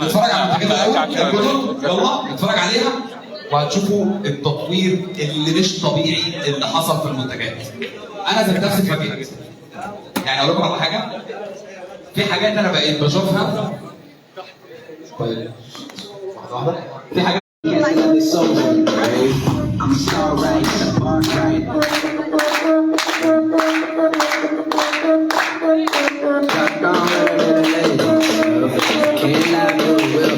نتفرج على المنتجات الاول الجدد، يلا نتفرج عليها وهتشوفوا التطوير اللي مش طبيعي اللي حصل في المنتجات. انا ذات نفسي اتفاجئت. يعني اقول لكم على حاجة، في حاجات انا بقيت بشوفها. طيب واحدة واحده، في حاجات I'm a star right, a bar right. Can't lie, no will.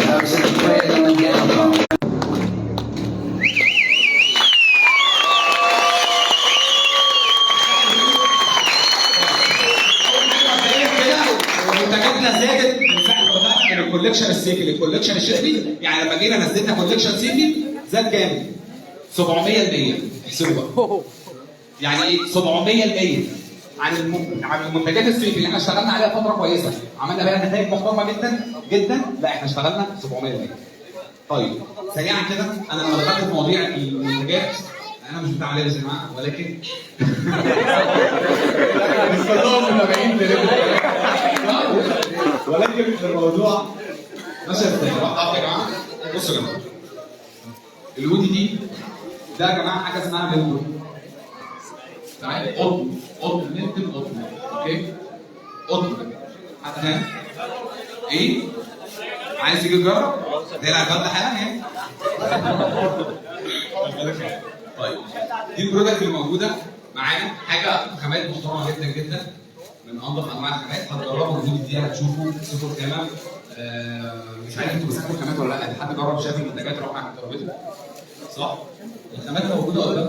Dogs in the prayers on the downfall. مبدئيا كده منتجاتنا زادت من ساعة ما بدانا من ال collection الصيفي لل collection الشتوي. يعني لما جينا نزلنا collection صيفي زاد كام؟ 700%. احسبوا بقى يعني ايه 700% عن المنتجات الصيفي اللي احنا اشتغلنا عليها فترة كويسه، عملنا بيها نتائج محترمه جدا جدا. لا احنا اشتغلنا 700%. طيب سريعا كده، انا لما دخلت في مواضيع المنتجات انا مش بتاع ملابس يا جماعه، ولكن كلهم متابعين، ولكن الموضوع ماشي ازاي؟ واحدة واحدة يا جماعه. بصوا يا جماعه، الهودي دي ده يا جماعة حاجة اسمها ملتون، تمام؟ قطن، قطن ملتون، قطن، okay؟ قطن. حد فاهم؟ ايه؟ عايز تيجي تجرب؟ ده اللي حالا يعني. طيب دي ال product اللي موجودة معانا، حاجة خامات محترمه جدا جدا، من انظف انواع الخامات. هتجربوا الهودي دي هتشوفوا سوبر خامه. مش عارف انتوا مسكتوا الخامات ولا لا، حد جرب شاف المنتجات راح عند ترابيزة صح؟ الخامات موجودة قدامكم.